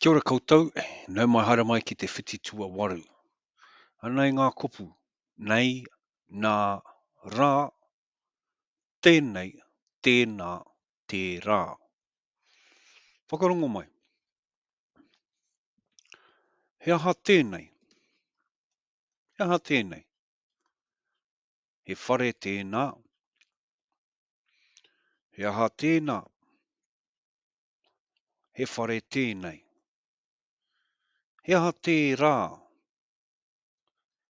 Kia ora koutou, nau mai haere mai ki te whiti tuawaru. Anei ngā kupu, nei, nā, rā, tēnei, tēnā, tērā. Whakarongo mai. He aha tēnei? He aha tēnei? He whare tēnā. He aha tēnā? He whare tēnei. He aha tērā?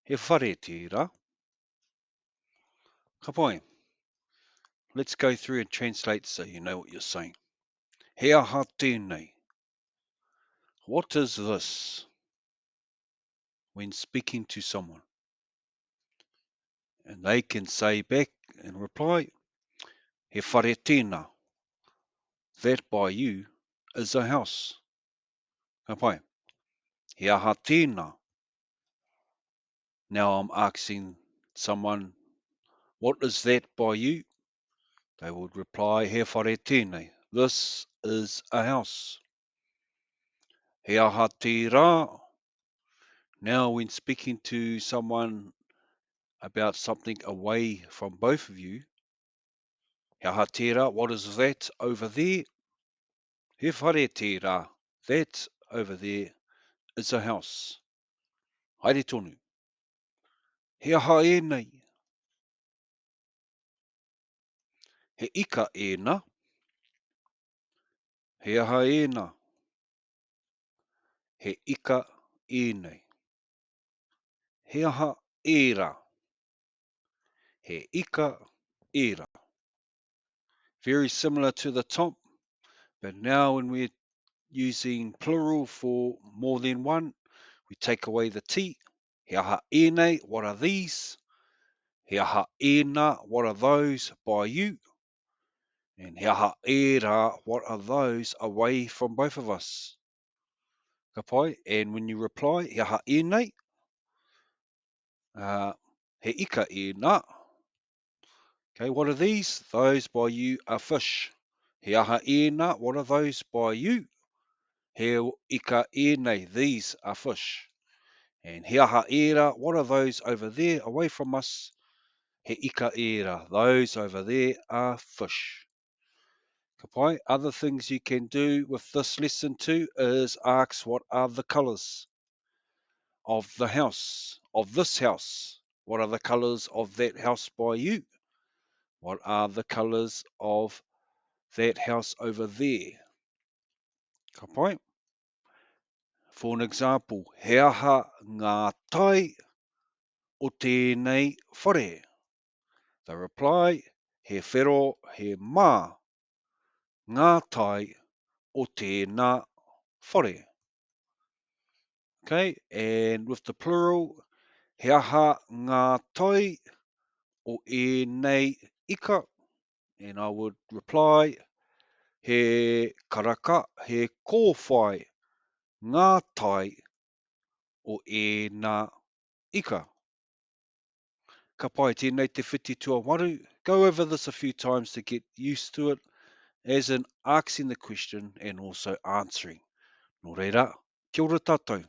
He whare tērā. Ka pai. Let's go through and translate so you know what you're saying. He aha tēnei? What is this? When speaking to someone. And they can say back and reply, He whare tēnā. That by you is a house. Ka pai. He aha tēnā? Now I'm asking someone, what is that by you? They would reply, He whare tēnei. This is a house. He aha tērā? Now when speaking to someone about something away from both of you, he aha tērā, what is that over there? He whare tērā, that over there is a house. Haere tonu. He aha ēnei? He ika ēnā. He aha ēnā? He ika ēnei. He aha ērā? He ika ērā. Very similar to the top, but now when we're using plural for more than one, we take away the T. He aha ēnei, what are these? He aha ēnā, what are those by you? And he aha ērā, what are those away from both of us? Ka pai. And when you reply, he aha ēnei? Uh, he ika ēnā. Okay, what are these? Those by you are fish. He aha ēnā, what are those by you? He ika ēnei, these are fish. And he aha ērā, what are those over there away from us? He ika ērā, those over there are fish. Ka pai. Other things you can do with this lesson too is ask what are the colours of the house, of this house. What are the colours of that house by you? What are the colours of that house over there? Ka pai. For an example, he aha ngā tai o tēnei whare? The reply, he whero, he mā ngā tai o tēnā whare. Okay, and with the plural, he aha ngā tai o ēnei ika? And I would reply, he karaka, he kōwhai ngā tai o ēnā ika. Ka pai, tēnei te whiti tuawaru. Go over this a few times to get used to it, as in asking the question and also answering. Nō reira, kia ora tātou.